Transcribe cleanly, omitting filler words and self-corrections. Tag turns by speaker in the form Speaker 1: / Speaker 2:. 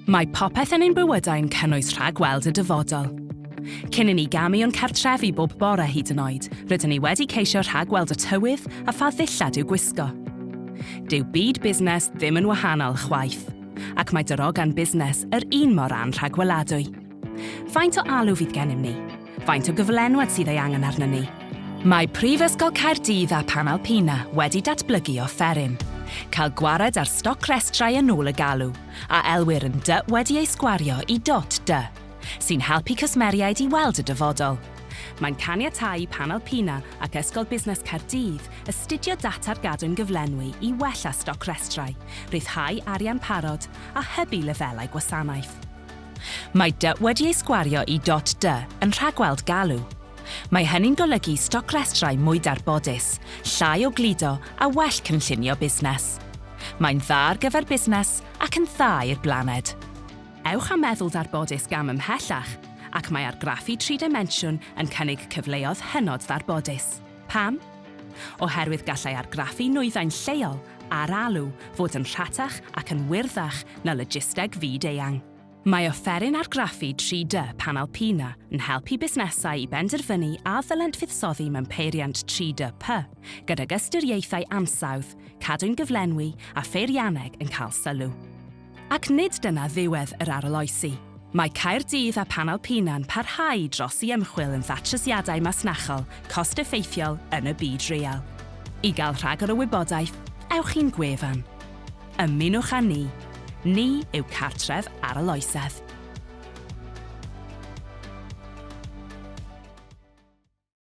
Speaker 1: Mae popeth yn ein bywydau'n cynnwys rhagweld y dyfodol. Cyn i ni gamu o'n cartrefi bob bore hyd yn oed, rydyn ni wedi ceisio rhagweld y tywydd a pha ddillad i'w gwisgo. Dyw byd busnes ddim yn wahanol chwaith, ac mae darogan busnes yr un mor anrhagweladwy. Faint o alw fydd gennym ni? Faint o gyflenwad sydd ei angen arnon ni? Mae Prifysgol Caerdydd a Panalpina wedi datblygu offeryn, cael gwared ar stoc restrau yn ôl y galw, a elwir yn 'dy wedi ei sgwario i dot dy', sy'n helpu cwsmeriaid i weld y dyfodol. Mae'n caniatáu i Panalpina ac Ysgol Busnes Caerdydd astudio data'r gadwyn gyflenwi i wella stoc restrau, rhyddhau arian parod a hybu lefelau gwasanaeth. Mae dy wedi ei sgwario i dot dy yn rhagweld galw. Mae hynny'n golygu stocrestrau mwy darbodus, llai o gludo a well cynllunio busnes. Mae'n dda ar gyfer busnes ac yn dda i'r blaned. Ewch â meddwl darbodus gam ymhellach ac mae argraffu tri-dimensiwn yn cynnig cyfleodd hynod ddarbodus. Pam? Oherwydd gallai argraffu nwyddau'n lleol ar alw fod yn rhatach ac yn wyrddach na logisteg fyd-eang. Mae offeryn argraffu 3D Panalpina yn helpu busnesau i benderfynu a ddylent fuddsoddi mewn peiriant 3D P, gydag ystyriaethau ansawdd, cadwyn gyflenwi a pheirianneg yn cael sylw. Ac nid dyna ddiwedd yr arloesi. Mae Caerdydd a Panalpina'n parhau i drosi ymchwil yn ddatrysiadau masnachol cost-effeithiol yn y byd real. I gael rhagor o wybodaeth, ewch i'n gwefan. Ymunwch â ni. Ni yw cartref arloesedd.